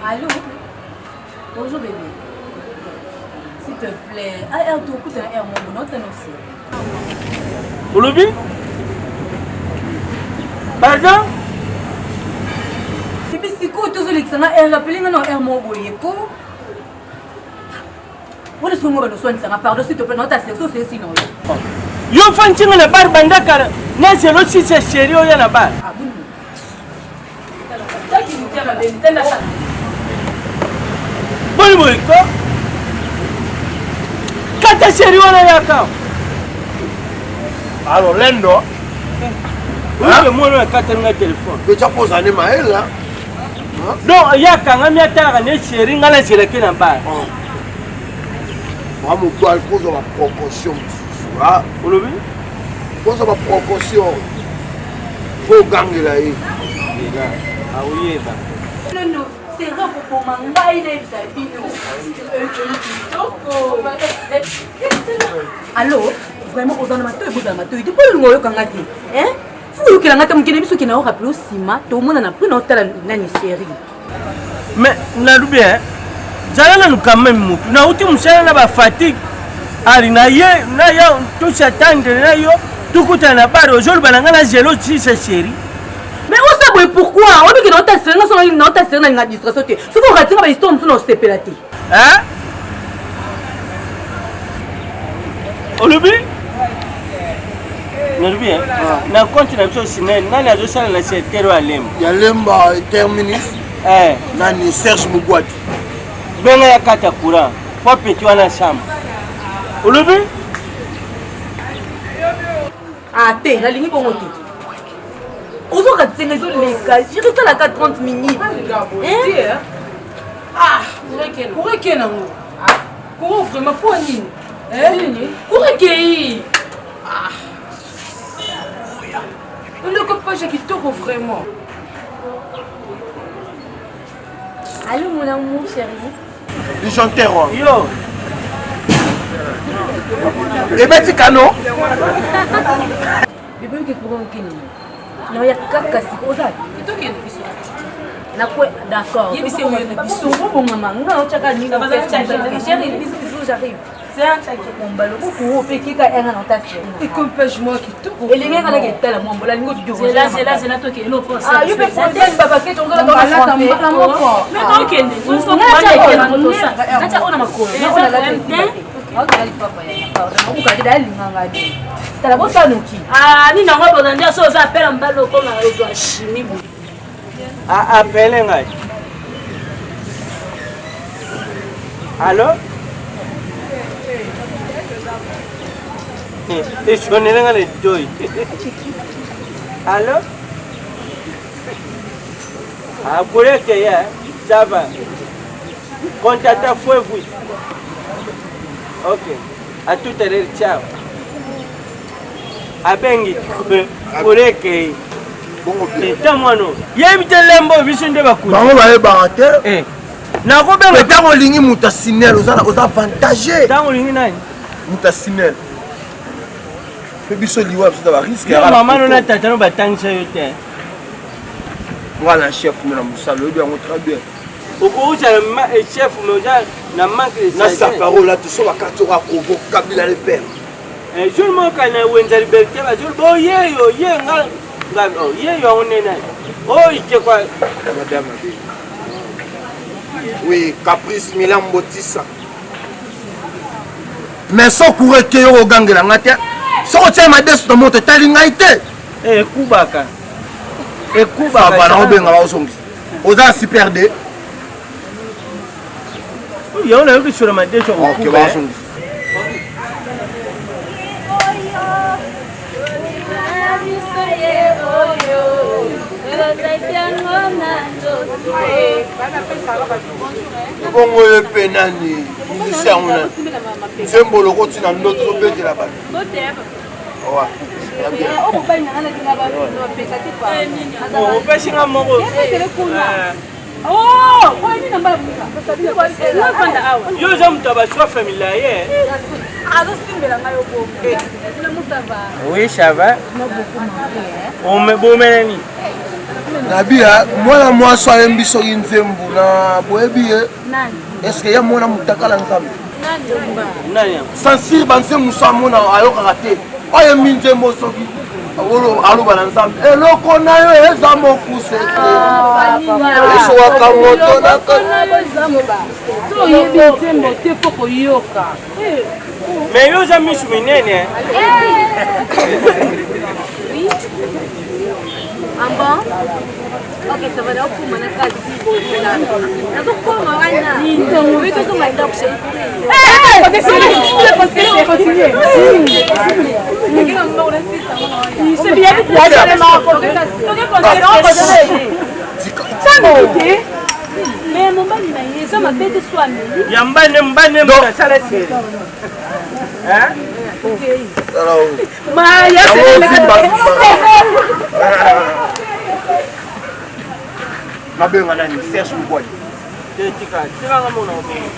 Allô Bonjour bébé. S'il te plaît. Ah, R tokutana R moko na otana osi. Olobi? Pardon? Bébé sikoyo tozolekisa nga R rappele nga na R moko boye ko. Wana soki ngo bandoswanisa nga pardon s'il te plaît na ota sexo sesi na yo. Yo fanti nga na bar banda kala na zelo sisa chéri oya na bar. Ah, bon. Boni boye ko? Kata chéri wana yaka. Alors lendo. Oyo mwana oyo akatani nga telefone. Deja poza ne mayele. Donc ye akangami atalaka ne chéri nga nazelaki na bar. Wa mobali kozwa ba proportion mosusu. Olobi? Kozwa ba proportion. Fo ogangela ye. Aoyeba. Nono, sera koboma ngai nayebisa bino. Kitoko. Allo, vraiment oza na matoi bozala matoi te mpo olinga oyoka nga te hein fo oyokela nga te mokende biso okenda orappele osima tomona na prix na otala nani série mais nalobi hein zala nanu quand même mutu nauti mosala na bafatigue ali na ye na yo tosatandre na yo tokutana na bare ozoloba na ngai na zelo sisa chéri mais osa boye pourquoi obiki na ota série nga so na ota série nalinga distraction te soki oratinga bahistoire mosusu na osepela te hein olobi nalobi ah. na compte na biso sinel nani azosala na secteur oyo ya lemba ya lemba terminus eh. nani serge mobwati benga ya kata courant po peti wana chambre olobi ah te nalingi bongo te ozoka nsenga ezoleka jirisalaka 30 minutes Ah, kureke nango. Kuro vraiment mpo nini? Nini? Kureke yi. Ah. Eloko page ya kitoko vraiment. Allô mon amour chéri. Disjoncteur. Yo. Ebeti kano. Bebe oke kuro oke nango. Naoya kaka sikoyo oza Tokende biso. Nakwe d'accord. Yebisa oyo na biso. Obongama nga otyaka nini? Chéri bisous bisous j'arrive. Mbalo kuku ope kika enga na otasi. Ekomi page moko kitoko. Elingi nga nake etala mwa mbola lingo Zela zela zela tokende no posa. Ah yo pe problème baba ke tongola na mbala moko. Mais tokende. Natia oyo na makolo. Tala bosanoki. Ah nini yango bona nde so oza apela mbala okoma ozwa chimie boye. Apele ngai. Allo? Esonele nga na etoi. Allo? Akoleke ye, ça va. Contata fouet-vous. Ok. À tout à l'heure, ciao. Abengi koleke ta mwana yebi te lembo biso nde bakuti bango bayebaka te eh. nakobenga ntango olingi moto asinel oza avantage ntango olingi nani moto asinel mpe biso liwa biso na bariske mama no na tata no batangisa yo te mwana chef no na mosala oyebi yango très bien okozala eh, chef mais oza na manque de na safaro la toso bakati oka kovo kabila le père eh, jour moko na wenza liberté bazolo bo yeyo ye nga nga oh, yeyo yango nde nani oyo itekwa madame abe oui caprice milan mbotisa mais so courant eke yo kogangela nga te soki otia madesu na moto etali ngai te eh, ekubaka ekubaka na obenga baozongisa oza super de yango nayoki solo madesu akokuba eh. Bongo ye mpe nani musicien yango nani nzembo lokoti na ndoto tobetela bato opesi nga moko yo oza moto ya basoif milaye eh. Oui, ça va. Bomela nini? Nabia mwana mwasi ayembi soki nzembo na boyebi ye eske ye mwana motakala nzambe sansire banzembo mosu amona ayokaka te ayembi nzembo soki aloba na nzambe eloko na yo eza mokuse te ah, esowaka moto oyebi nzembo te fo koyoka mais yo oza misu minene. Oui. Ah bon? Ok, ça va nakokoma na kasi. Nazokoma wana. Oui, tozonga ndako chérie. Mais mobali na ye eza mabe te so ameli. Ya mbane mbane moto asala te. Nabenga nani? Serge Mugwali. Tika, tika nga mona obenga.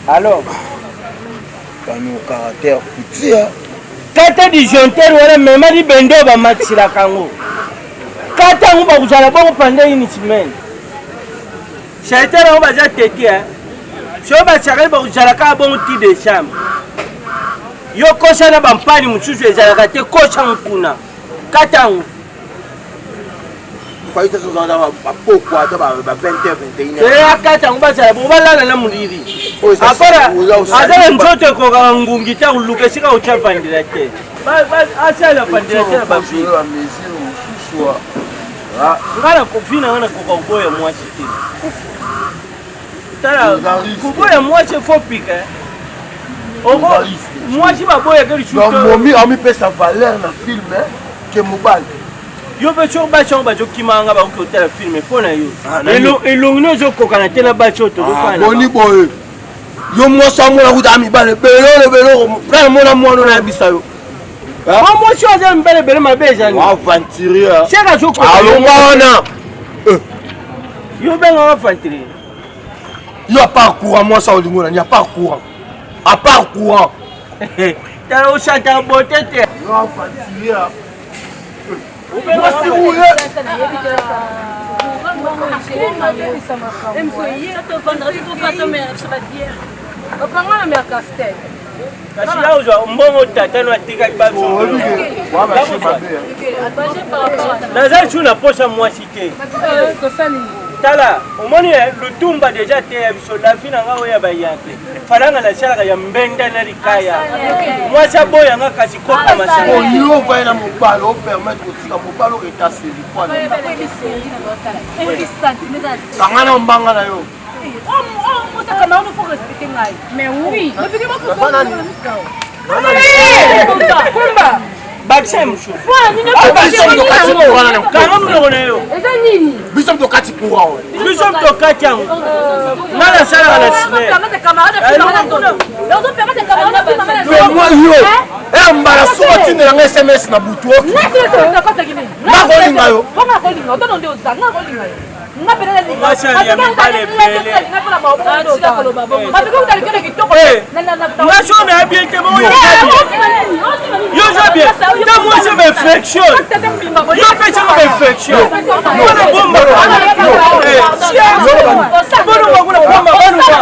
Alors, Bano caractère kutia. Kata disjoncteur wana mema libende oyo bamakiselaka yango. Kata yango bakozala bongo pendant une semaine. Charité yango baza tete hein. Soki bachakali bakozala kaka bongo ti decembre. Yo kosa na bampani mosusu ezalaka te kosa yango kuna. Kata yango. Bapokwa ata ba 20 h 21 h akata yango bazala bongo balala na molili. Apara aza na nzoto ekokaka ngungi te akoluka esika kotya ventilateur. Asala ventilateur na bavi. Nga na kofi na nga nakoka koboya mwasi te. Tala koboya mwasi fo pika. Oko mwasi baboyaka lisusu. Momi amipesa valeur na film ke mobali. Yo mpe soki basi yango bazokima nga bakoki kotala filme mpo na yo. Elongi no ezokokana te na basi oyo tozofana. Boni boye. Yo mwasi amona kuta mibale belolo beloko frère mona mwana nayebisa yo. Mwa mwasi oyo aza mibale ebele mabe ezali. Aventurier. Seka azokoka. Alongwa wana. Yo obengaka aventurier. Yo à part courant mwasi olingo nani à part courant. À part courant. Tala osanta beauté te. Yo aventurier. Mwasi oyo. Opangana ya castel. Kasi ya ozwa mbongo tata no atikaki baso. Naza lisusu na posa mwasi te. Tala omoni lutumba deja te ya biso lavi na nga oyo ya bayanke falanga nasalaka ya mbenda na likaya mwasi aboya nga kasi kopa masanga yo ovai na mobali opermettre kotika mobali oyo etaseli kanga na mbanga na yo. Bakisa mosusu kanga monoko na yo. Biso tokati courant. Biso tokati yango. Nga nasalaka na sine. Yo mbala soki otindela nga sms na butu nakolinga yo. Nga so nayebi ete yo oza bien ntango mwasi bainfection yo opesaka bainfection mpona bomba bona bakuna bomba baluka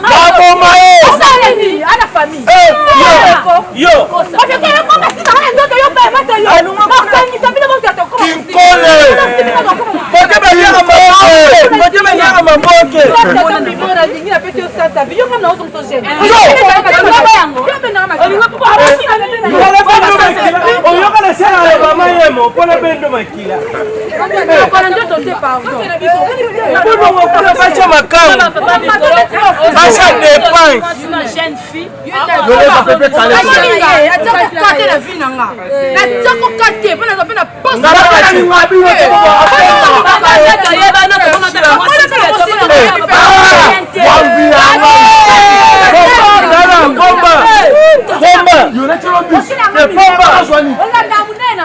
baboma yo kinkole kote baliaka maboke kote baliaka maboke. Oyoka na sala ya mama yemo mpona bendo makila bolongo kuna batya makambo batya depense.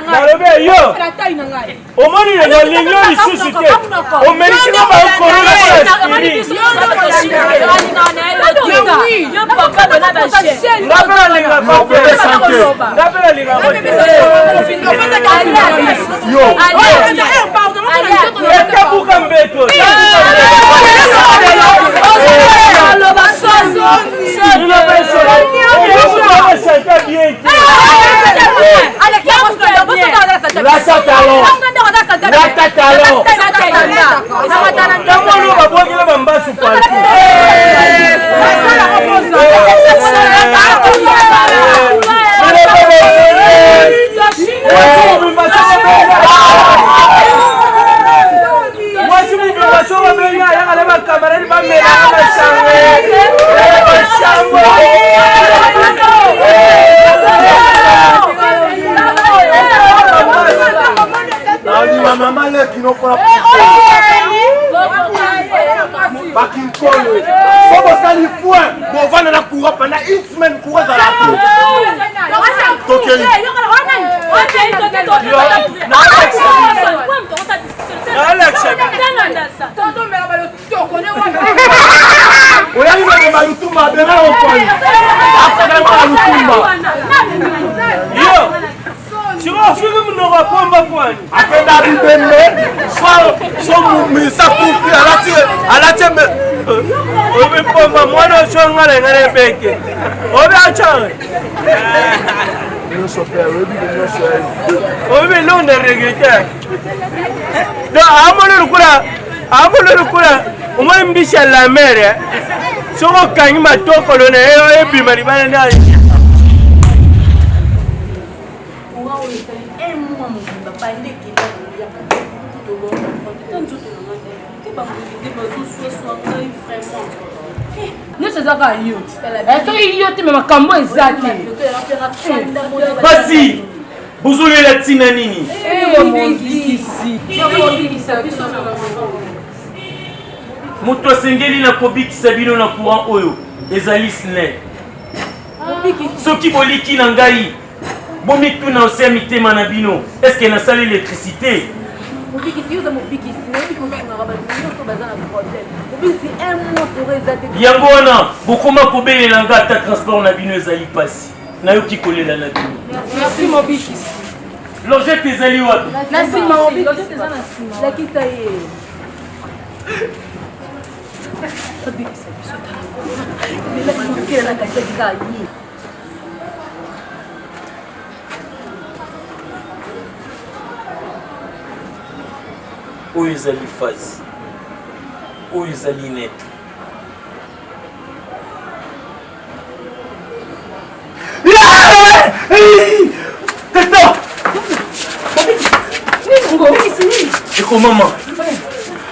Nalobi yo omoni nalingi yo lisusu te omelisika bakorona. Ekabuka mbeto. Namoni babwakela bambasu mwasi mobimba so babenga ayaka na bakamaradi bamelaka basango basango. Nalima mama leki nokola bakinkolo so bosali foin, bovanda na courant pendant une semaine, courant ezala te. Tokei. Oyaki komema lutumba, abenga okoni akokanga lutumba. Yo sikoyo ofiki monoko apomba pwani. Akenda bibembe, so misa kufi alati alati. Obi pomba mwana osonga na ngai na ebeke obi acange. Nyonso pe oyebi ke nyonso. Obi eloko na regrete, donc amoni lokola, amoni lokola omoni mbisi ya la mer, soki okangi matokolo na ye ebima libanda nde. Courant oyo esali un mois mobimba, bande ekenda koyaka ta nzoto na ngai te, bangongi nde bazoswaswa ngai vraiment. Nyonso eza kaka yo te, soki yo te, me makambo eza te. Basi, bozolela ntina nini? Moto asengeli na kobikisa bino na courant oyo ezali SNEL. Soki boliki na ngai, bomituna ose ya mitema na bino: eske nasali électricité? Mobikisi, yo oza mobikisi, nayebi kosungaka bato nyonso baza na problème. Mobikisi, un mois courant eza te. Yango wana bokoma kobelela nga, ata transport na bino ezali mpasi. Nayoki kolela na bino. Merci, mobikisi. Logette ezali wapi? Na nsima, mobikisi, eza na nsima. Lakisa ye. Abikisa biso na kati kaka ye. Oyo ezali phase, oyo ezali neutre. Tata ekomama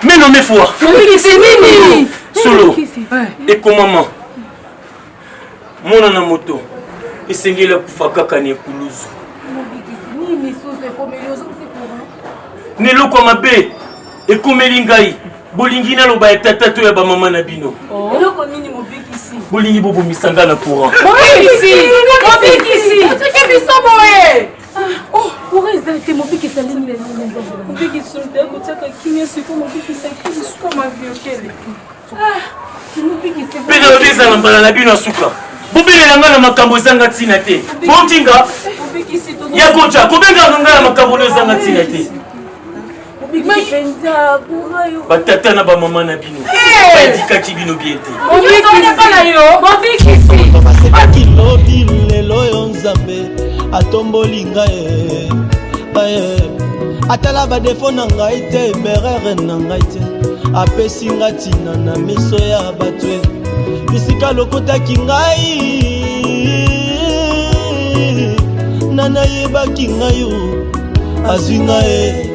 meno mefua. Mobikisi, nini? Solo ekomama, mwana na moto esengeli akufa kaka na ekuluzu. Mobikisi, nini susu ekomeli? Ozongisi courant? Na eloko ya mabe ekomeli ngai, bolingi naloba ya tata to ya bamama na bino? Eloko nini, mobikisi? Bolingi bobomisa nga na courant? Mobikisi, mobikisi, otiki biso boye. Courant eza te, mobikisi alingi. Mobikisi, moto kotiaka kimia siko, mobikisi akili siko maviokele. Mobikisi. Mpe nalobi, ezala mbala na bino ya suka bobelela ngai na makambo ezanga ntina te. Bontinga Mobikisi. Ya koja kobengaka ngai na makambo oyo ezanga ntina te. Mobikisi mpenza, courant yo. Batata na bamama na bino baedikaki bino bien te. Mobikisi na yo, mobikisi. Basekaki lobi, lelo oyo Nzambe atomboli ngai. Eh, atala badéfauts na ngai te, berere na ngai te, apesi nga ntina na miso ya bato. E bisika lokotaki ngai, nani ayebaki ngai? O azwi ngai.